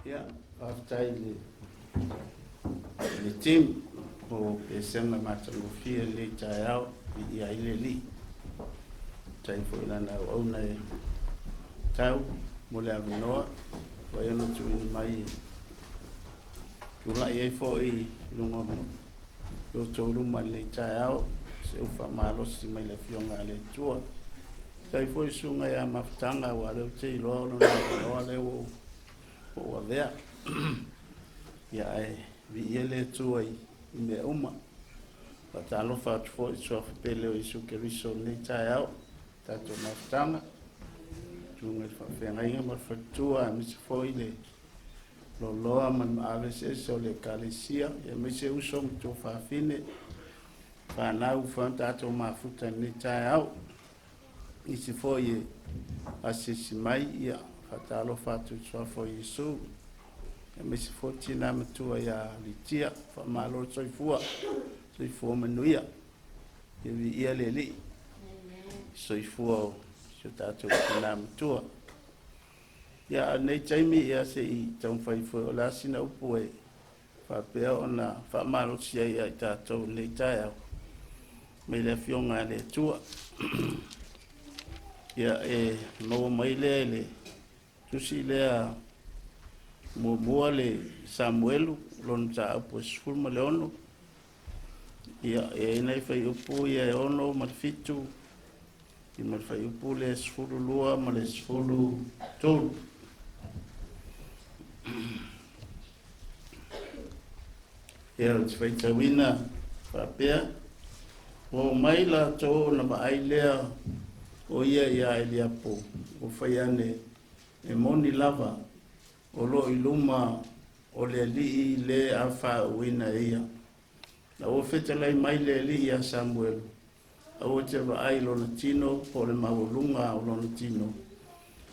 Ia, faafetai i le team mo pesega matagofie i lenei taeao, viia ai le Alii. Faafetai foi i lana auauna e tau mo le avanoa ua ia ona tuuina mai e tulai ai foi i luga o lo outou luma i lenei taeao se upu faamalosi mai le Afioga a le Atua. Faafetai foi i le Susuga ia Mafutaga aua o lea ou te iloa o lona avanoa lea ua ou avea. Ia ae viia le Atua i mea uma. Faatalofa atu foi i le Suafa pele o Iesu Keriso i lenei taeao, tatou mafutaga, susuga i le faafeagaiga ma le faletua, aemaise foi le loaloa ma le maave eseese o le Ekalesia, aemaise uso ma tuafafine, fanau ua tatou mafuta i lenei taeao. Nisi foi e asiasi mai, ia faatalofa atu i le suafa o Iesu, aemaise foi tina matua ia Litia, faamalo le soifua, soifua manuia, ia viia le Alii, soifua o si o tatou tina matua. Ia, a lenei taimi, ia se i taumafai foi o le a sina upu e faapea ona faamalosi ai ia i tatou i lenei taeao mai le Afioga a le Atua. Ia, e maua mai lea i le tusi lea muamua le Samuelu, lona mataupu e 16. Ia, e i ai nai fuaiupu ia e 6 ma le 7, ia ma le fuaiupu lea e 12 ma le 13. Ia, ou te faitauina faapea, Ua omai latou ona vaai lea o ia iā Eliapo, ua fai ane, e moni lava, o lo o i luma o le alii le afaauina e ia. Na ua fetalai mai le alii iā Samuelu, Aua te vaai i lona tino po o le maualuga o lona tino,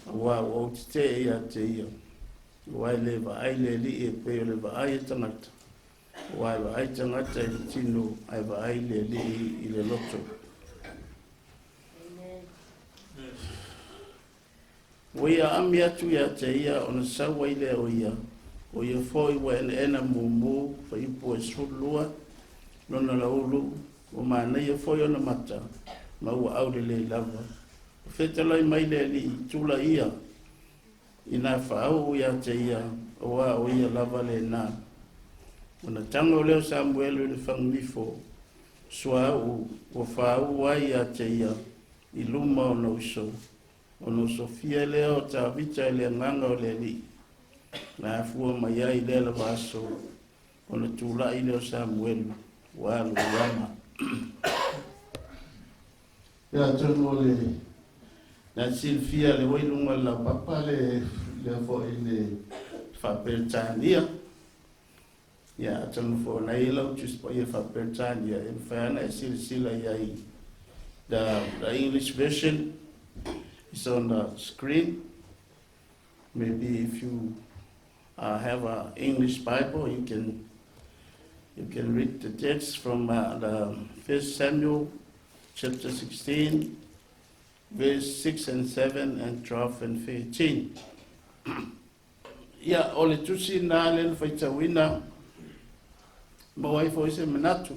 aua ua ou tetee ia te ia. Aua e le vaai le Alii e pei o le vaai a tagata. Aua e vaai tagata i le tino ae vaai le Alii i le loto. Ua ia aami atu ia te ia ona sau ai lea o ia, o ia foi ua enaena mumu, fuaiupu e 12, lona laulu, ua manaia foi ona mata, ma ua aulelei lava. Ua fetalai mai le Alii, tula ia ina faauu ia te ia, aua o ia lava lena. Ona tago lea o Samuelu i le fagunifo suauu ua faauu ai ia te ia i luma o ona uso, ona osofia lea o Tavita i le agaga o le Alii. Na afua mai ai i lea lava aso, ona tulai lea o Samuelu ua alu i Rama. Ia atonu o le na silafia le ua i luga o le laupapa le lea foi le Faa-Peretania. Ia atonu foi o na e i ai lau Tusi Paia Faa-Peretania e mafai lava ona e silasila i ai. The English version is on the screen. Maybe if you have a English Bible, you can read the text from the First Samuel chapter 16, verse 6 and 7 and 12 and 13. Ia, o le tusi na le na faitauina, maua ai foi se manatu.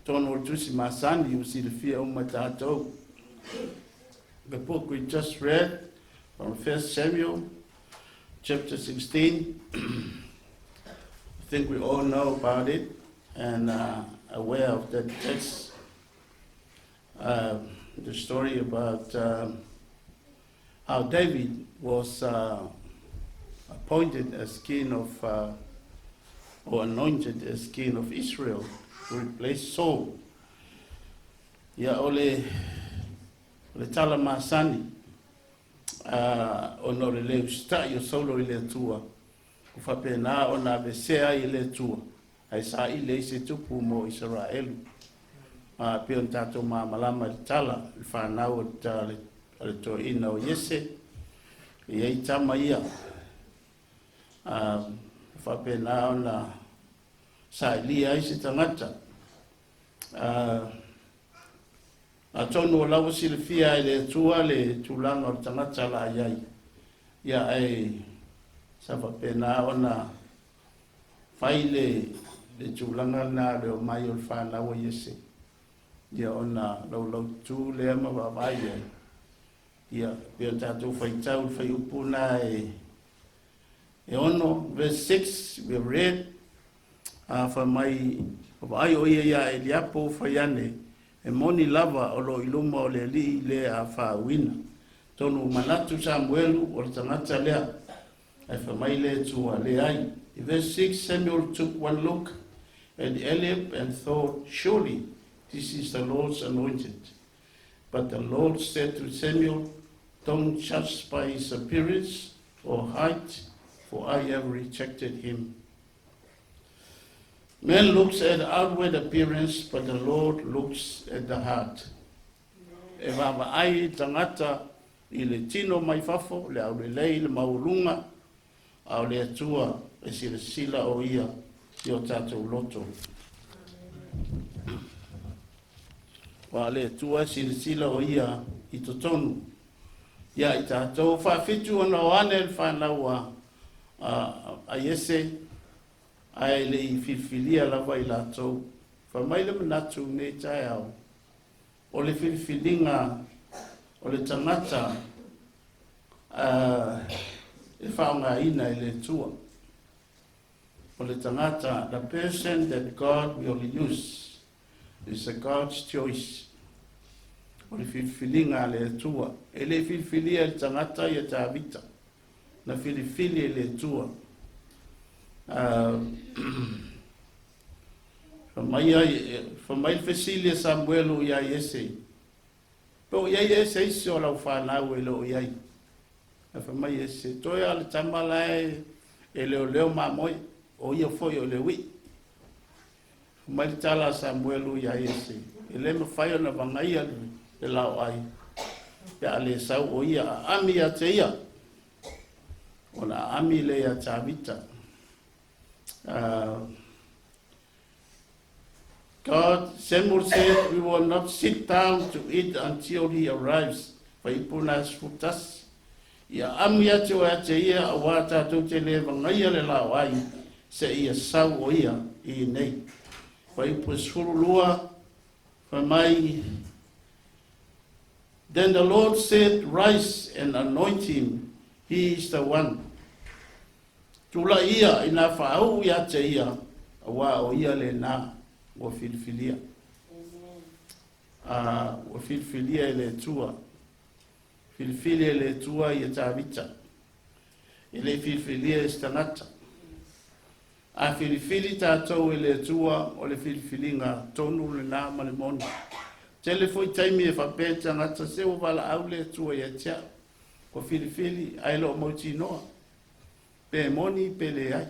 Tonu o le tusi masani ua silafia uma e tatou. The book we just read from 1 Samuel chapter 16. I think we all know about it and aware of that text. The story about how David was appointed as king of, or anointed as king of Israel to replace Saul. Ia o le tala masani ona o le le usitai o Saulo i le Atua, ua faapena ona avesea ai e le Atua, ae saili ai se tupu mo Isaraelu. Pei ona tatou malamalama i le tala, le fanau a le toeaina o Iese, e i ai tama ia, faapena ona sailia ai se tagata. Atonu o la ua silafia e le Atua le tulaga o le tagata la i ai. Ia ae sa faapena ona fai le tulaga lena le omai o le fanau a Iese. Ia ona laulaututu lea ma vaavaai ai. Ia pei ona tatou faitau le fuaiupu na e 6, verse 6, we have read, fai mai, vaai o ia ia Eliapo fai ane, e moni lava o lo i luma o le Alii le a faauina. Tonu manatu Samuelu o le tagata lea, ae fai mai le Atua leai. In verse 6, Samuel took one look at Eliab and thought, "Surely this is the Lord's anointed." But the Lord said to Samuel, "Don't judge by his appearance or height, for I have rejected him. Man looks at outward appearance, but the Lord looks at the heart." E vaavaai tagata i le tino mai fafo, le aulelei, le maualuga, a o le Atua e silasila o ia i o tatou loto. Aua o le Atua e silasila o ia i totonu. Ia i tatou faafitu ona o ane le fanau a Iese, ae le i filifilia lava i latou. Fai mai le manatu nei taeao, o le filifiliga o le tagata e faaaogaina e le Atua. O le tagata, the person that God will use is a God's choice. O le filifiliga a le Atua. E le filifilia e le tagata ia Tavita. Na filifili e le Atua. Fai mai le fesili a Samuelu ia Iese. Po o iai e se isi o lau fanau e le o iai. Ae fai mai Iese, toe a le tama la e leoleo mamoe, o ia foi o le uii. Fai mai le tala a Samuelu ia Iese, e le mafai ona vagaia le laoai, pe a le sau o ia aami ia te ia. Ona aami le ia Tavita. God, Samuel said, we will not sit down to eat until he arrives. Fuaiupu lena 11. Ia amu ia te oe ate ia, auā tātou te le vagaia le laoai, seia sau o ia i inei. Fuaiupu 12, fai mai, Then the Lord said, Rise and anoint him, he is the one. Tulai ia inā faauu ia te ia, auā o ia lena ua filifilia. A ua filifilia e le Atua. Filifili e le Atua ia Tavita. E le i filifilia e se tagata. A filifili tatou e le Atua, o le filifiliga tonu lena ma le moni. Tele foi taimi e faapea i tagata, se ua valaau le Atua ia te au. Ua filifili, ae le o mautinoa. Pe moni pe leai.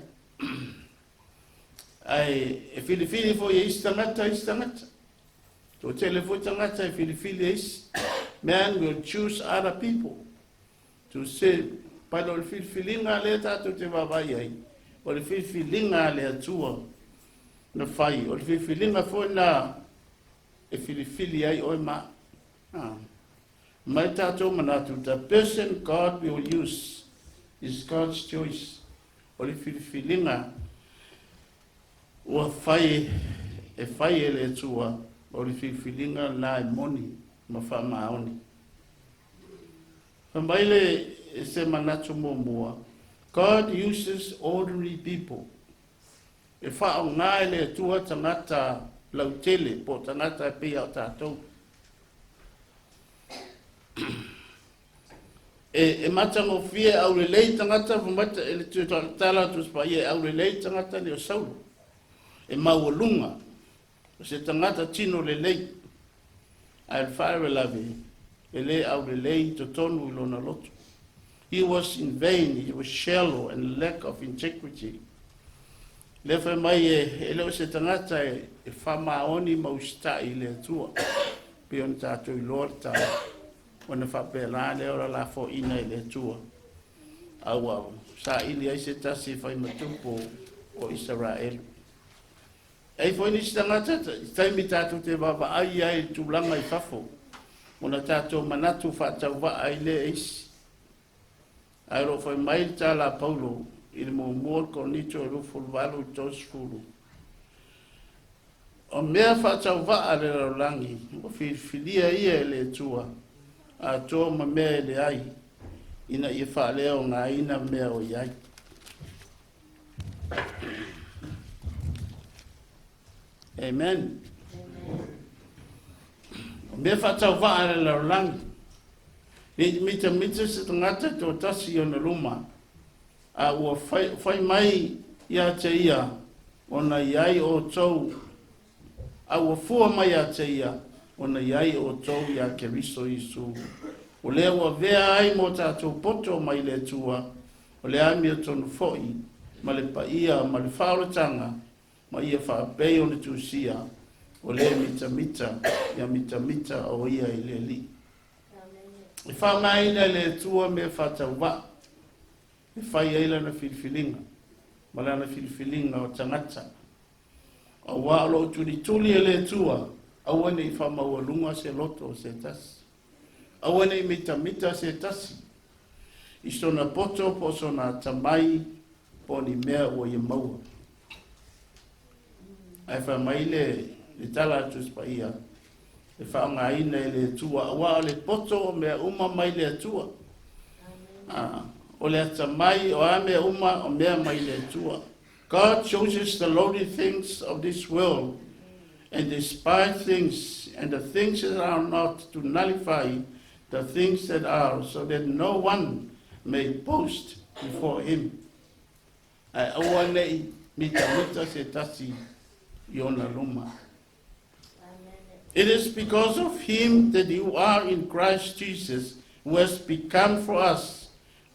Ae e filifili foi e isi tagata isi tagata. Toatele foi tagata e filifili e isi. Man will choose other people to serve. But o le filifiliga lea tatou te vaavaai ai, o le filifiliga a le Atua na fai. O le filifiliga foi na e filifili ai oe ma au. Mai tatou manatu, the person God will use is God's choice. O le filifiliga ua fai e fai e le Atua, o le filifiliga lena e moni ma faamaoni. Fai mai le se manatu muamua, God uses ordinary people. E faaaoga e le Atua tagata lautele po o tagata e pei a o tatou. E, e matagofie aulelei tagata fai e le tala atu Paia e aulelei tagata nei o Saulo. E maualuga, o se tagata tino lelei. Ae le faalavelave, e le aulelei i totonu i lona loto. He was in vain, he was shallow and lack of integrity. Lea fai mai e, e le o se tagata e, e faamaoni ma usitai i le Atua. Pei ona tatou iloa le tala, ona faapena lea o le lafoaiina i le Atua. A ua saili ai se tasi e fai ma tupu o Isaraelu. E ai foi nisi tagata i taimi tatou te vaavaai ai i le tulaga i fafo, ona tatou manatu faatauvaa ai lea e isi. Ae o lo o fai mai le tala a Paulo i le muamua o le Korinito e 28 i le 30, O mea faatauvaa a le lalolagi, ua filifilia ia e le Atua, atoa ma mea e leai, ina ia faaleaogaina mea o i ai. Amen. O mea faatauvaa a le lalolagi, ne i mitamita se tagata e toatasi i ona luma, a ua fai, fai mai ia te ia, ona i ai outou, a ua fua mai ia te ia, ona i ai outou iā Keriso Iesu. O lea ua avea ai mo tatou poto mai le Atua, o le amiotonu foi, ma le paia ma le faaolataga, ma ia faapei ona tusia, o le mitamita, ia mitamita o ia i le Alii. E faaaogaina e le Atua mea faatauvaa e fai ai lana filifiliga ma lana filifiliga o tagata. Auā o lo o tulituli e le Atua, aua ne i faamaualuga se loto o se tasi. Aua ne i mitamita se tasi i sona poto po o sona atamai po o ni mea ua ia maua. Ae fai mai le, le tala a Tusi Paia, e faaaogaina e le Atua, auā o le poto o mea uma mai le Atua. Ah, o le atamai, o a mea uma, o mea mai le Atua. God chooses the lowly things of this world and despise things and the things that are not to nullify the things that are, so that no one may boast before him. Ae aua ne i mitamita se tasi i ona luma. It is because of him that you are in Christ Jesus, who has become for us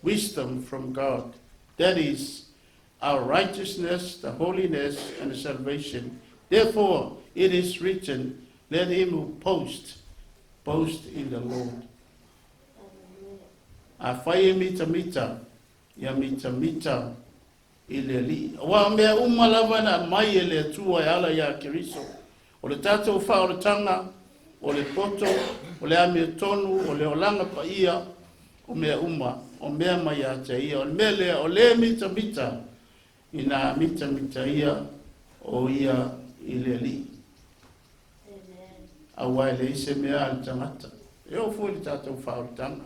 wisdom from God. That is, our righteousness, the holiness, and the salvation. Therefore, it is written, Let him who boasts, boast in the Lord. Afai e mitamita, ia mitamita i le Alii. Aua o mea uma lava na aumai e le Atua e ala iā Keriso. O le tatou faaolataga, o le poto, o le amiotonu, o le olaga paia, o mea uma, o mea mai ia te ia. O le mea lea, o le mitamita ina mitamita ia o ia i le Alii. Aua e leai se mea a le tagata. E oo foi i le tatou faaolataga.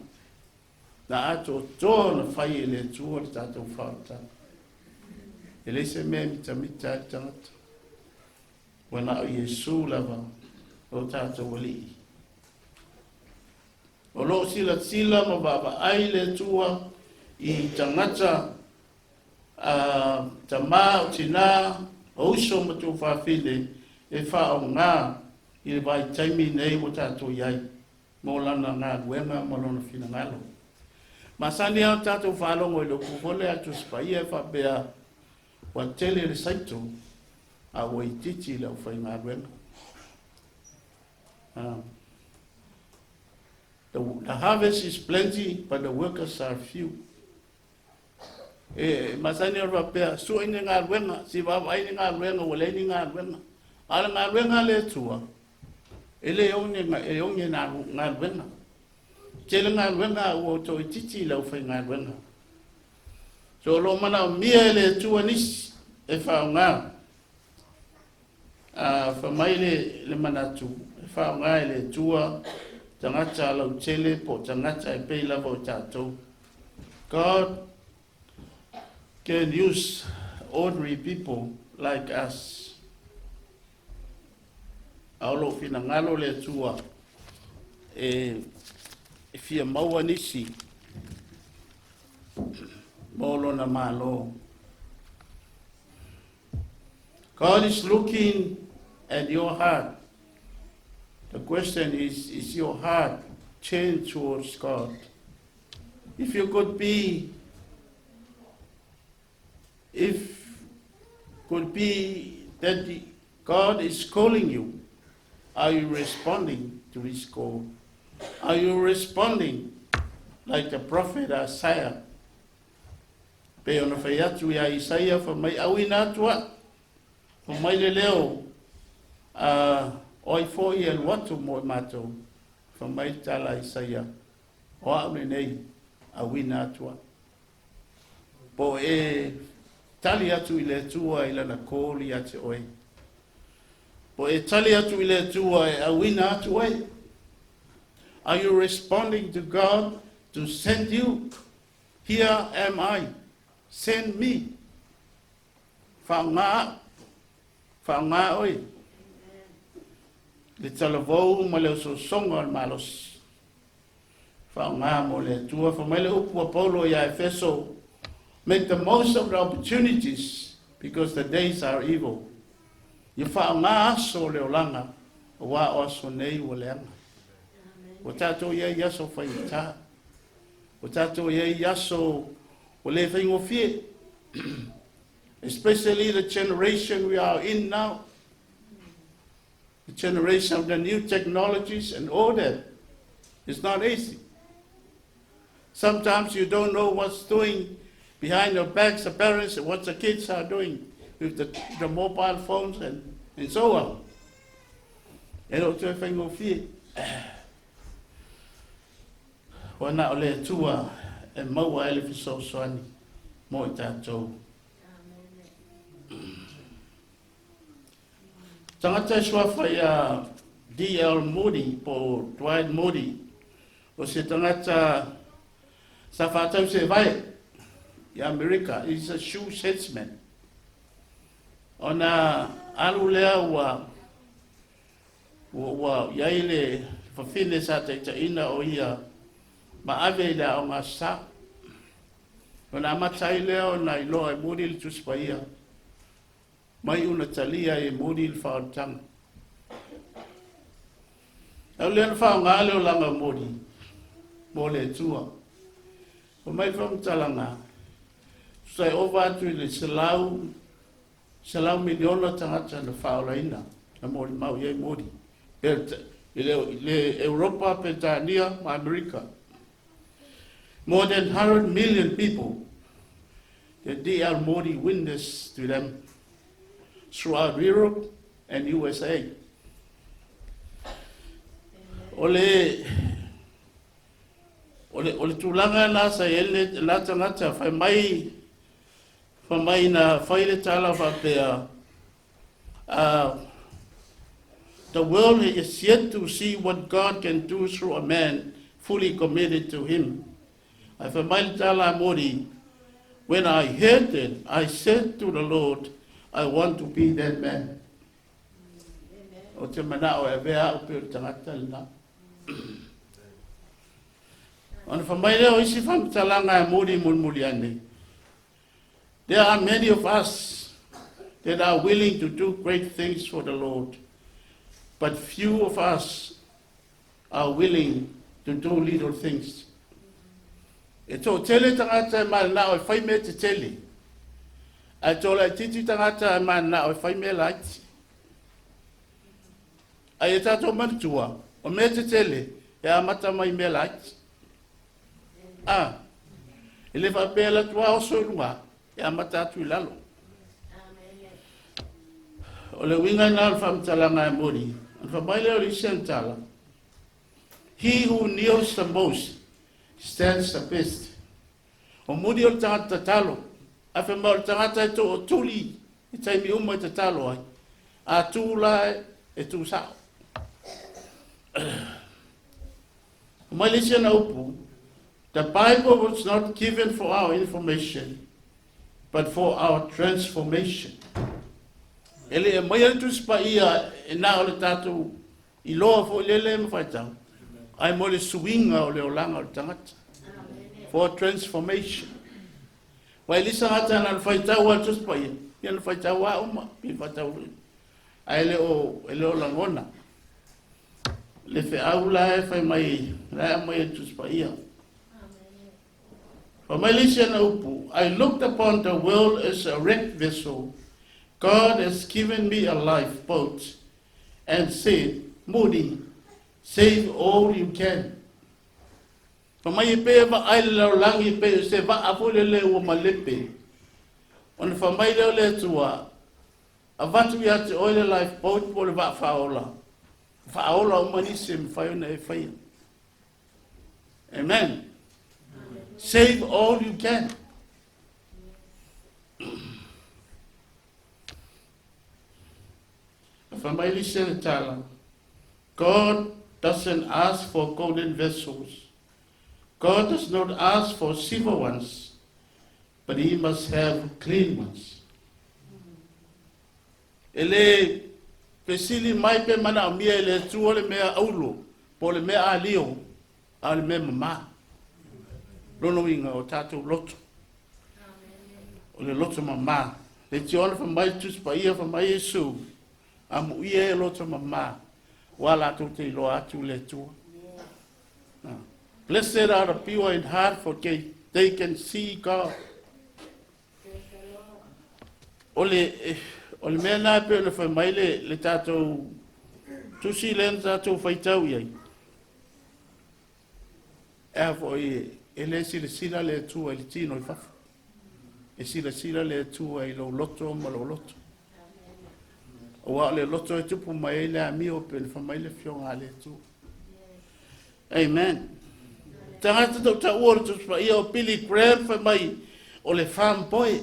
Na atoatoa ona fai e le Atua le tatou faaolataga. E leai se mea e mitamita ai le tagata. Ua na o Iesu lava o tatou Alii. O lo o silasila ma vaavaai le Atua i tagata a tamā, o tinā, o uso ma tuafafine e faaaoga i le vaitaimi nei ua tatou i ai mo lana galuega ma lona finagalo. Masani lava ona tatou faalogo i le upu foi lea a le Tusi Paia e faapea, ua tele le saito a ua itiiti le aufaigaluega. The harvest is plenty, but the workers are few. E masani ona faapea, sue ni galuega, se i vaavaai ni galuega, ua leai ni galuega. A o le galuega a le Atua, e le oge, e oge galuega. Tele galuega a ua toaitiiti le aufaigaluega. So o lo o manaomia e le Atua nisi e faaaoga. A fai mai le manatu, e faaaoga e le Atua tagata lautele po o tagata e pei lava o tatou. God can use ordinary people like us. A o lo o finagalo le Atua e fia maua nisi mo lona Malo. God is looking at your heart. The question is your heart turned towards God? If you could be, if could be that God is calling you, are you responding to his call? Are you responding like the prophet Isaiah? Pei ona fai atu ia Isaia, fai mai, auina atu au. Fai mai le leo, o ai foi e alu atu mo i matou? Fai mai le tala a Isaia, o au lenei, auina atu au. Po o e tali atu i le Atua i lana call ia te oe. Po o e tali atu i le Atua e auina atu oe. Are you responding to God to send you? Here am I. Send me. Faaaoga au. Faaaoga oe. Le talavou ma le osoosoga o le malosi. Faaaoga mo le Atua. Fai mai le upu a Paulo ia Efeso, make the most of the opportunities because the days are evil. Ia faaaoga aso o le olaga, aua o aso nei ua leaga. Ua tatou i ai i aso faigata. Ua tatou i ai i aso ua le faigofie. Especially the generation we are in now. The generation of the new technologies and all that. It's not easy. Sometimes you don't know what's doing behind your backs, the parents, what the kids are doing with the mobile phones and so on. E le o toe faigofie. Ua na o le Atua e maua ai le fesoasoani mo i tatou. Tagata e suafa ia D.L. Moody po o Dwight Moody, o se tagata sa faatau sevae i Amerika, is a shoe salesman. Ona alu lea ua i ai le fafine sa taitaiina o ia ma ave i le aoga Aso Sa. Ona amata ai lea ona iloa e Moody le Tusi Paia, mai una talia e Moody le faaolataga. Au lea na faaaoga le olaga o Moody mo le Atua. Fai mai le faamatalaga, tusa e ova atu i le 100 miliona tagata na faaolaina na molimau i ai Moody. I le Europa, Peretania ma Amerika. More than 100 million people that D.L. Moody witnessed to them throughout Europe and USA. O le o le o le tulaga lena sa i ai lena tagata fai mai fai mai na fai le tala faapea The world is yet to see what God can do through a man fully committed to him. Ae fai mai le tala a Moody, When I heard it, I said to the Lord, I want to be that man. Ou te manao e avea au pei o le tagata lena. Ona fai mai lea o isi faamatalaga e Moody mulimuli ane. There are many of us that are willing to do great things for the Lord, but few of us are willing to do little things. E toatele tagata e mananao e fai mea tetele, ae toa laitiiti tagata e mananao e fai mea laiti. Ae ia tatou manatua, o mea tetele e amata mai mea laiti. A, e le faapea e alu atu lava oso i luga, e amata atu i lalo. O le uiga lena o le faamatalaga e Moody. Ona fai mai lea o le isi ana tala, He who kneels the most stands the best. O Moody o le tagata tatalo, ae fai mai o le tagata e tootuli i taimi uma e tatalo ai, a tū la e tū sao. Mai le isi ana upu, The Bible was not given for our information, but for our transformation. E le aumaia le Tusi Paia e na o le tatou iloa foi lele ma faitau, ae mo le suiga o le olaga o le tagata. For transformation. Wa e lisa gata na le faitau a le Tusi Paia, ia na faitau a uma, pi faitau ae le o, e le o lagona. Le feau la e fai mai, la e aumai e le Tusi Paia. Fai mai le isi ana upu, I looked upon the world as a wrecked vessel. God has given me a lifeboat and said, Moody, save all you can. Fai mai e pei e vaai le lalolagi e pei o se vaa foi lele ua malepe. Ona fai mai lea o le Atua, Avatu ia te oe le lifeboat po o le vaa faaola, faaola uma nisi e mafai ona e faia. Amen. Save all you can. Fai mai le isi ana tala, God doesn't ask for golden vessels. God does not ask for silver ones, but he must have clean ones. E le fesili mai pe manaomia e le Atua le mea auro po o le mea alio, a o le mea mamā. Lona uiga o tatou loto. O le loto mamā. Le tiola fai mai le Tusi Paia, fai mai Iesu, amuia e loto mamā, ua latou te iloa atu le Atua. Blessed are the pure in heart, for they can see God. O le, o le mea lena e pei ona fai mai le, le tatou tusi lea na tatou faitau i ai. E a foi, e le silasila le Atua i le tino i fafo. E silasila le Atua i lou loto ma lou loto. Aua o le loto e tupu mai ai le amio pei ona fai mai le Afioga a le Atua. Amen. Tagata tautaua o le Tusi Paia o Billy Graham fai mai o le farm boy.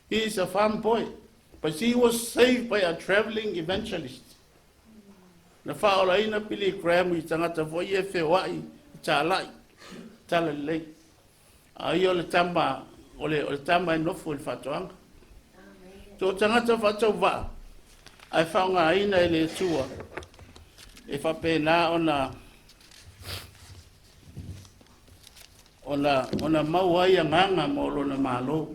He is a farm boy. But he was saved by a traveling evangelist. Na faaolaina Billy Graham i tagata foi e feoai i talai, tala lelei. A ia o le tama, o le, o le tama e nofo i le faatoaga. To tagata faatauvaa, ae faaaogaina e le Atua e faapena ona ona ona maua ai agaga mo lona Malo.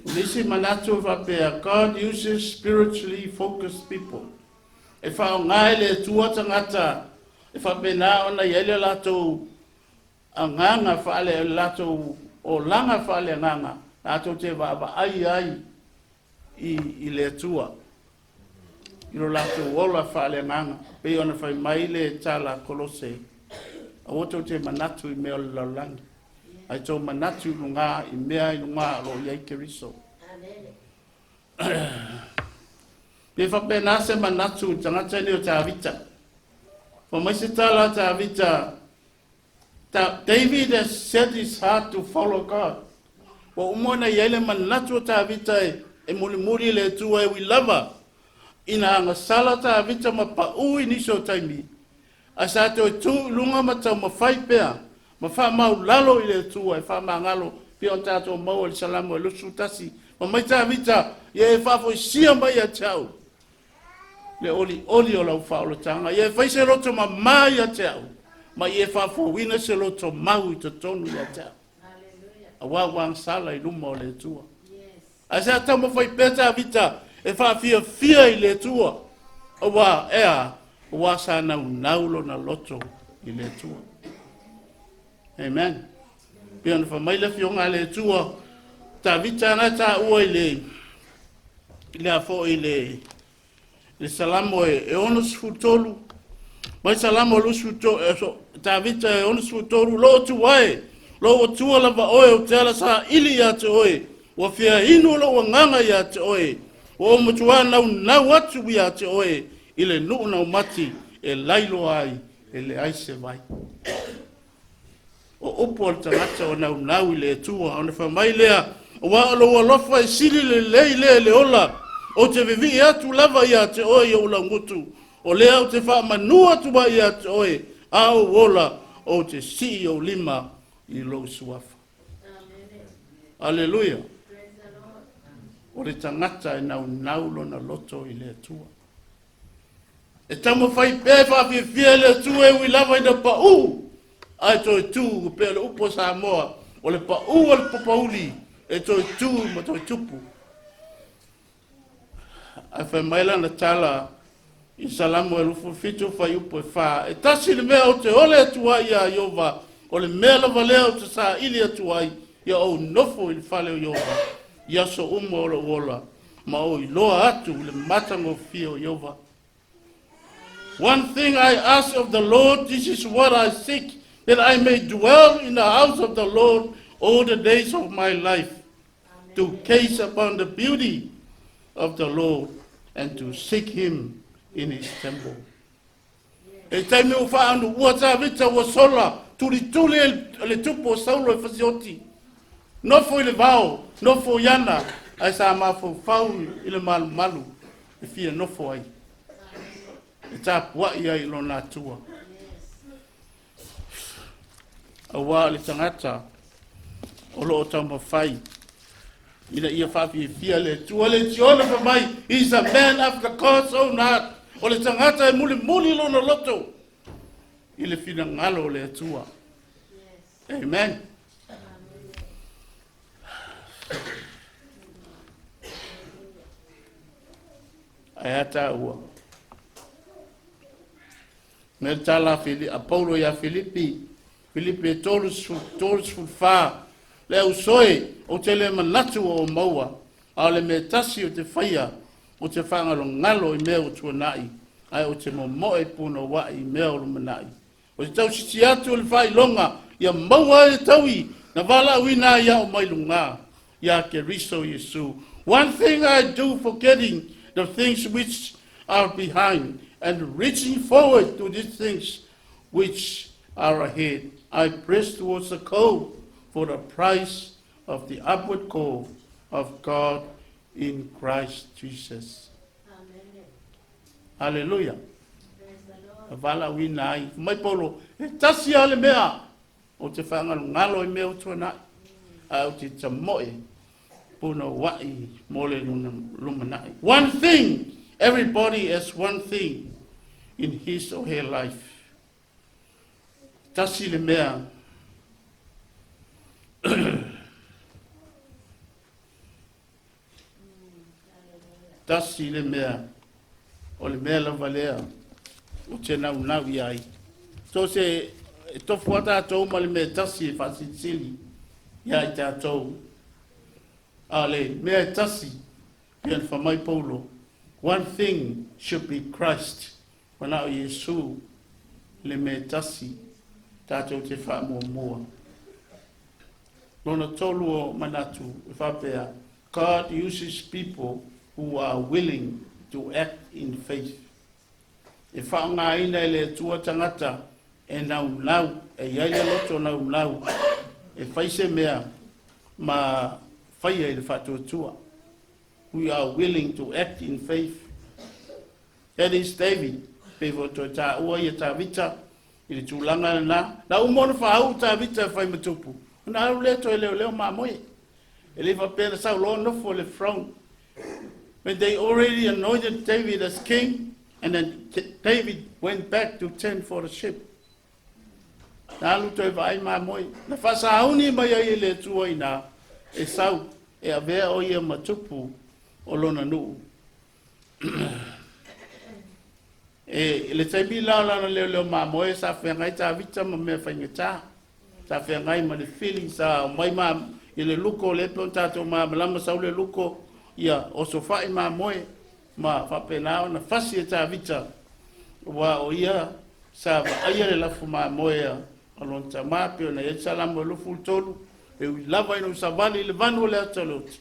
O nisi manatu e faapea, God uses spiritually focused people. E faaaoga e le Atua tagata e faapena ona i ai le latou agaga faale, le latou olaga faaleagaga, latou te vaavaai ai i, i le Atua, i lo latou ola faaleagaga, pei ona fai mai le tala a Kolose, aua tou te manatu i mea o le lalolagi, ae tou manatu i luga i mea i luga o lo o i ai Keriso. Pe faapena se manatu i le tagata lenei o Tavita. Fai mai se tala a Tavita, David has set his heart to follow God. Ua uma ona i ai le manatu o Tavita e, e mulimuli i le Atua e ui lava ina agasala Tavita ma paʻu i nisi o taimi, ae sa toe tu i luga ma taumafai pea ma faamaulalo i le Atua e faamagalo pei ona tatou maua i le Salamo e 21. Fai mai Tavita, Ia e faafoisia mai ia te au le olioli o lau faaolataga. Ia e fai se loto mamā ia te au, ma ia e faafouina se loto mau i totonu ia te au. Aua ua agasala i luma o le Atua. Ae sa taumafai pea Tavita e faafiafia i le Atua, aua e a, aua sa naunau lona loto i le Atua. Amen. Pei ona fai mai le Afioga a le Atua, Tavita na taua i le i le a foi i le le Salamo e 63, mai Salamo 23, Tavita e 63, Lou Atua e, lou Atua lava oe ou te ala saili ia te oe, ua fia inu lou agaga ia te oe, ua ou matua naunau atu ia te oe i le nuu naumati e lailoa ai e leai se vai. O upu a le tagata o naunau i le Atua, ona fai mai lea, Aua o lou alofa e sili lelei lea i le ola, ou te vivii atu lava ia te oe i ou laugutu, o lea ou te faamanu atu ai ia te oe, a ou ola, ou te sii ou lima i lou suafa. Aleluia. O le tagata e naunau lona loto i le Atua. E taumafai pea e faafiafia i le Atua e ui lava ina paʻu, ae toe tu pei o le upu a Samoa, o le paʻu o le popouli e toe tu ma toe tupu. Ae fai mai lana tala i Salamo e 27 fuaiupu e 4, E tasi le mea ou te ole atu ai iā Ieova, o le mea lava lea ou te saili atu ai, ia ou nofo i le fale o Ieova i aso uma o lou ola, ma ou iloa atu i le matagofie o Ieova. One thing I ask of the Lord, this is what I seek, that I may dwell in the house of the Lord all the days of my life, to gaze upon the beauty of the Lord and to seek him in his temple. E taimi ua faaanuua Tavita ua sola, tulituli e le tupu o Saulo e fasioti. Nofo i le vao, nofo i ana, ae sa mafaufau i le malumalu e fia nofo ai, e tapuai ai i lona Atua. Aua o le tagata o lo o taumafai ina ia faafiafia le Atua. Le Tiona fai mai, he is a man after God's own heart. O le tagata e mulimuli lona loto i le finagalo o le Atua. Amen. Ae a tāua? Me le tala a, Fili, a Paulo iā Filipi, Filipi e 34, Le au soe, ou te le manatu ua ou maua, a o le mea tasi ou te faia, ou te faagalogalo i mea ua tuanai, ae ou te momoe punouai i mea o lumanai. Ou te tausisi atu i le faailoga, ia maua ai le taui na valaauina ai au mai luga, iā Keriso Iesu. One thing I do forgetting the things which are behind and reaching forward to these things which are ahead, I press towards the goal for the prize of the upward call of God in Christ Jesus. Hallelujah. Na valaauina ai. Mai Paulo, e tasi lava le mea ou te faagalogalo i mea ua tuanai, ae ou te tamoe punouai mo le lumanai. One thing, everybody has one thing in his or her life. Tasi le mea Tasi le mea, o le mea lava lea ou te naunau i ai. So se e tofu a tatou ma le mea tasi e faasilisili ia i tatou. A o le mea e tasi, pei ona fai mai Paulo, one thing should be Christ, manao Iesu le mea e tasi tatou te faamuamua. Lona tolu o manatu e faapea, God uses people who are willing to act in faith. E faaaogaina e le Atua tagata e naunau, e i ai le loto naunau e fai se mea ma faia i le faatuatua. We are willing to act in faith. That is David. Pei foi toe taua ia Tavita i le tulaga lena. Na uma ona faauu Tavita e fai ma tupu, ona alu lea toe leoleo mamoe. E le faapea na sau loa nofo i le throne. When they already anointed David as king, and then David went back to tend for the sheep. Na alu toe vaai mamoe. Na faasauni mai ai e le Atua i ina e sau e avea o ia ma tupu o lona nuu. E, i le taimi la o lana leoleo mamoe sa feagai Tavita ma mea faigata. Sa feagai ma le fili, sa omai ma i le luko lea pei ona tatou malamalama sau le luko, ia osofai mamoe ma faapena ona fasi e Tavita aua o ia sa vaaia le lafu mamoe a lona tama pei ona i ai le Salamo e 23, e ui lava ina ou savali i le vanu o le ata o le oti,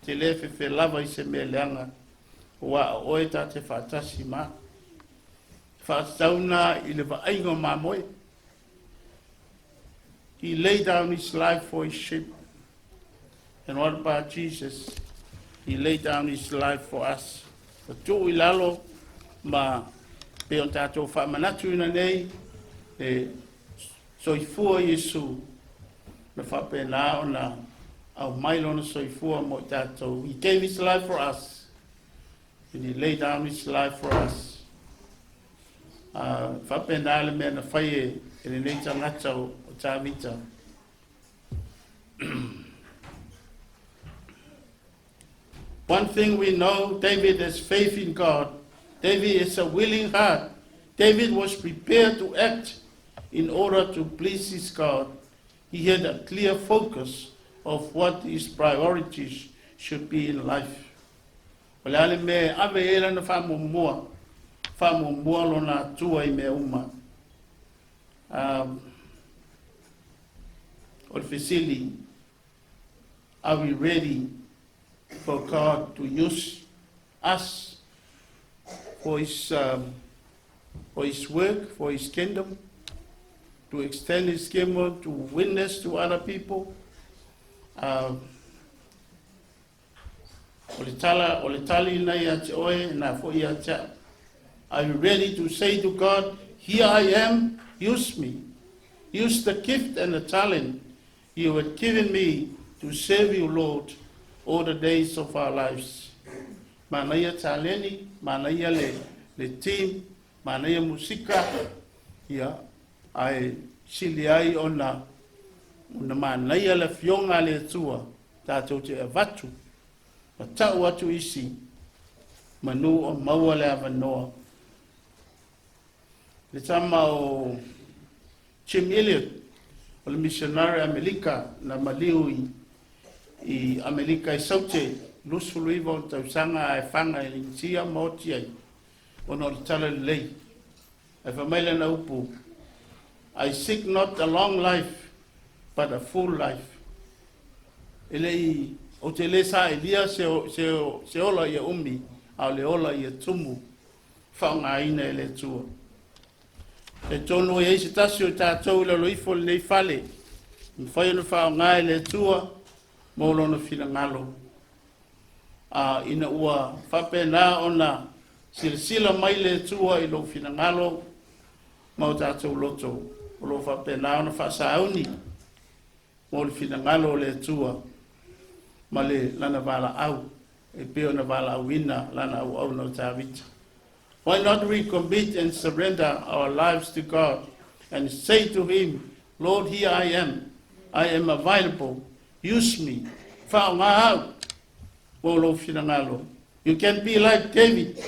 te le fefe lava i se mea leaga, aua o oe ta te faatasi ma au. Faatatau na i le vaaiga o mamoe. He laid down his life for his sheep. And what about Jesus? He laid down his life for us. Ua tuu i lalo ma pei ona tatou faamanatuina nei le soifua o Iesu na faapena ona aumai lona soifua mo i tatou. He gave his life for us. And he laid down his life for us. A faapena le mea na fai e, e lenei tagata o, o Tavita. One thing we know, David has faith in God. David is a willing heart. David was prepared to act in order to please his God. He had a clear focus of what his priorities should be in life. O le a le mea e ave i ai lana faamuamua, faamuamua lona Atua i mea uma. Um, o le fesili, are we ready for God to use us for his, um, for his work, for his kingdom, to extend his kingdom, to witness to other people? Um, O le tala, o le tali lena ia te oe, na foi ia te au. Are you ready to say to God, here I am, use me. Use the gift and the talent you have given me to serve you, Lord, all the days of our lives. Manaia taleni, manaia le, le team, manaia musika, ia, ae sili ai ona, ona manaia le afioga a le Atua tatou te avatu ma tau atu isi manu o maua le avanoa. Le tama o Jim Elliot, o le missionary Amelika na maliu i, i Amelika i Saute, 29 ona tausaga ae faga i Initia ma oti ai, ona o le tala lelei. Ae fai mai lana upu, I seek not a long life, but a full life. E le i, ou te le saelia se, se, se ola ia umi, a o le ola ia tumu, faaaogaina e le Atua. E tonu e ai se tasi o tatou i lalo ifo o lenei fale, mafai ona faaaoga e le Atua mo lona finagalo. A ina ua faapena ona silasila mai le Atua i lou finagalo ma o tatou loto, o lo o faapena ona faasauni mo le finagalo o le Atua ma le lana valaau e pei ona valaauina lana auauna o Tavita. Why not we commit and surrender our lives to God and say to Him, Lord, here I am. I am available. Use me. Faaaoga au mo lou finagalo. You can be like David,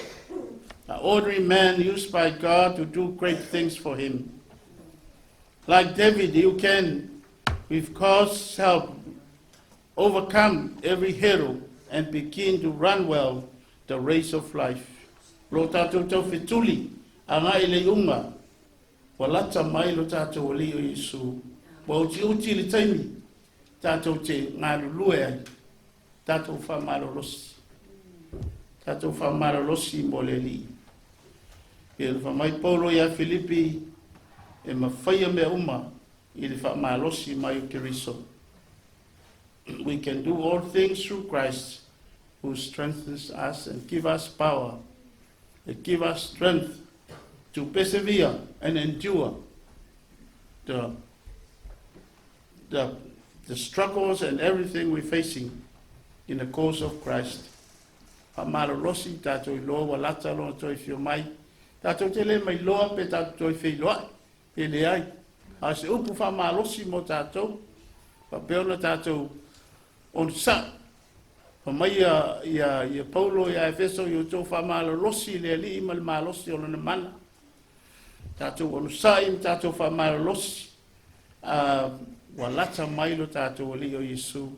an ordinary man used by God to do great things for him. Like David, you can, with God's help, overcome every hurdle and begin to run well the race of life. Lo tatou taufetuli, agai i le iuga, ua lata mai lo tatou Alii o Iesu. Ua utiuti le taimi tatou te galulue ai, tatou faamalolosi. Tatou faamalolosi mo le Alii. Pei ona fai mai Paulo ia Filipi, e mafaia mea uma i le faamalosi mai o Keriso. We can do all things through Christ who strengthens us and give us power and give us strength to persevere and endure the struggles and everything we're facing in the cause of Christ. Faamalolosi tatou iloa ua lata lona toe afio mai. Tatou te le mailoa pe tatou toe feiloai pe leai. A o se upu faamalosi mo tatou, faapea ona tatou onosai. Fai mai ia Paulo ia Efeso, ia outou faamalolosi i le Alii ma le malosi o lona mana. Tatou onosai ma tatou faamalolosi, ua lata mai lo tatou Alii o Iesu.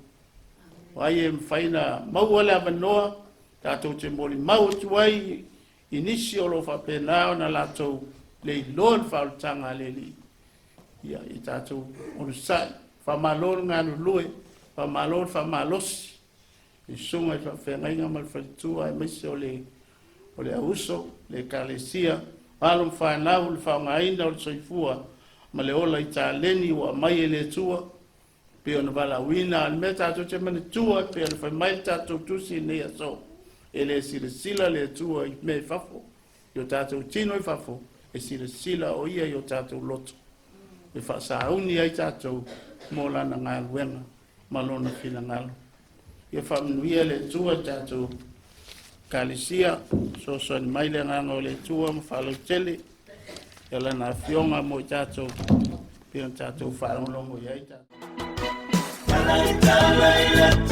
O ai e mafai ona maua le avanoa, tatou te molimau atu ai i nisi o lo o faapena ona latou le iloa le faaolataga a le Alii. Ia, i tatou onosai, faamalo le galulue, faamalo le faamalosi, i susuga i faafeagaiga ma le faletua, aemaise o le auuso, le ekalesia, alo ma fanau, le faaaogaina o le soifua ma le ola i taleni ua aumai e le Atua, pei ona valaauina. A o le mea tatou te manatua, pei ona fai mai le tatou tusi i lenei aso, e le silasila le Atua i mea i fafo, i o tatou tino i fafo, e silasila o ia i o tatou loto, e faasauni ai tatou mo lana galuega ma lona finagalo. Ia faamanuia le Atua i tatou ekalesia, fesoasoani mai le agaga o le Atua ma faalautele ia lana afioga mo i tatou, pei ona tatou faalogologo i ai tatou. Talai talai le.